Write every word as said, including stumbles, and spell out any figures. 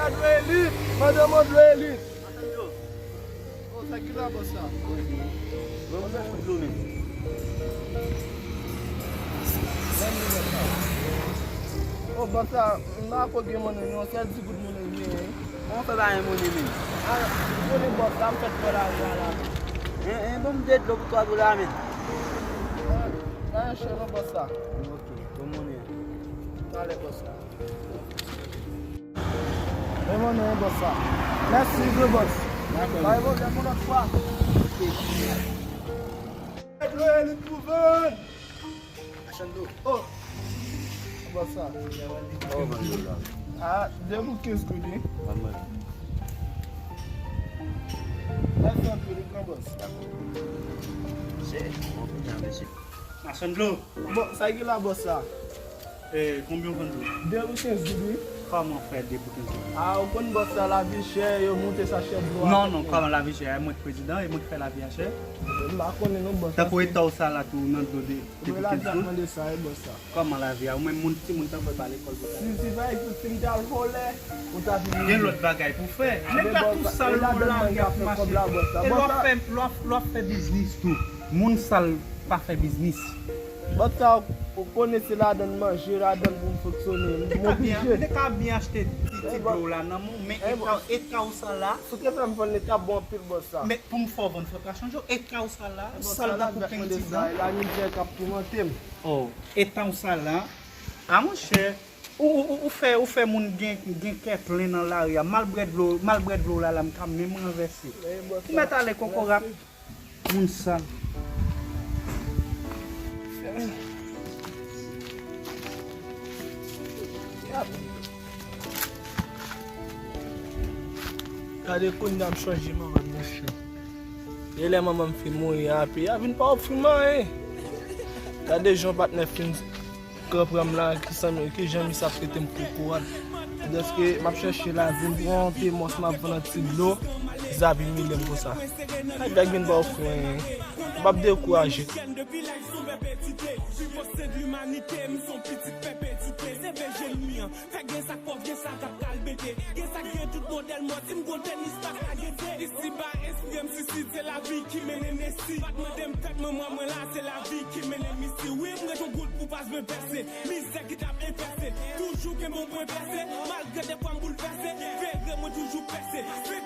Dlo elit, madanm an dlo elit. Masann dlo. Oh, sa ki la, bòs la? Ban m yon dlo menm. Oh, bòs la, m pa ko gen monnen, non, sèl ti goud monnen m genyen. Kòman w fè pa gen monnen menm? Ah, ou konnen bòs la, m fèk fè lajan la. En, en, ban m de dlo pou twa dola menm. Ah, pa gen chè non, bòs la. Ok, bon monnen. Talè, bòs la. Men monnen, bòs la. Mèsi, gwo bòs. Dakò. Bay pwoblèm yon lòt fwa. Ok. Dlo elit pou vann. Machann dlo. Oh. Bòs sa. Oh, man, yo la. Ah, de pou kenz goud, wi. Ban mwen. Mèsi anpil, wi, gran bòs. Dakò. Se, bon, kounye a, mesye. Machann dlo. Bon, sa ki la, bòs sa? Eh, konbyen w vann dlo? De pou kenz goud, wi. Kòman fè de pou kenz goud? Ah, ou konn bòs sa, lavi chè, yo moute sa chè dlo a. Non, non, kòman lavi chè? E mwen k prezidan, e mwen k fè lavi a chè. M pa konnen non, bòs. Tankou eta w sa la tou nan dlo de. Mwen la di ap mande sa, e bòs sa. Kòman lavi a? Ou menm moun, timoun tankou pa lekòl pou ta. Si, si pa egziste, m t al vòlè, ou ta vin. Gen lòt bagay pou fè. Nèg la tou sal nan lari ap mache. E lè w ap fè, lè w ap, lè w ap fè biznis tou. Moun sal pa fè biznis. Bòs sa, ou konnen se ladann manje, ladann pou m fonksyone. M oblije. Ou te ka byen achte ti, ti dlo la nan men w, men eta, eta w sa la. Si w te fè m vann li, t ap bon anpil, bòs sa. Men pou m fè w vann, fò w ta chanje w. Eta w sa la, sal tankou penti dan. La mizè k ap toumante m. Oh, eta w sa la. A monchè, ou, ou, ou, ou fè, ou fè moun gen, gen kè plen nan lari a. M al bwè dlo, m al bwè dlo la, la, m ka menm ranvèse. Ou mèt ale kokorat. Moun sal. Gade kounye a m chanje manman m, mesye. E lè manman m fin mouri a, peyi a vin pa ofri m anyen. Gade jan patnè fin pran pran m la, ki san, ki jan misye ap trete m kokorat. Dèske m ap chèche lavi m, pran yon te mòs m ap vann an ti dlo, zabi milye m konsa. Ay, gad vin pa ofri anyen. M p ap dekouraje. Depi laj sou pèpetite, viv o sen de limanite, m se yon pitit pèpetite, se vle jeni an. Fè gen sa k pòv, gen sa k ap kalbete, gen sa k gen tout modèl mòd. Si m gon tènis pa ka gete. Isiba enspire m swisid, se lavi ki mennen m isi. Pa t mande m fèt, men mwen, mwen la, se lavi ki mennen m isi. Wi, m ret yon goud pou pa bezwen pèse. Mizè ki t ap enpèse, toujou gen bon mwen pèse. Malgre defwa m boulvèse, vere mwen toujou pèse. Fèk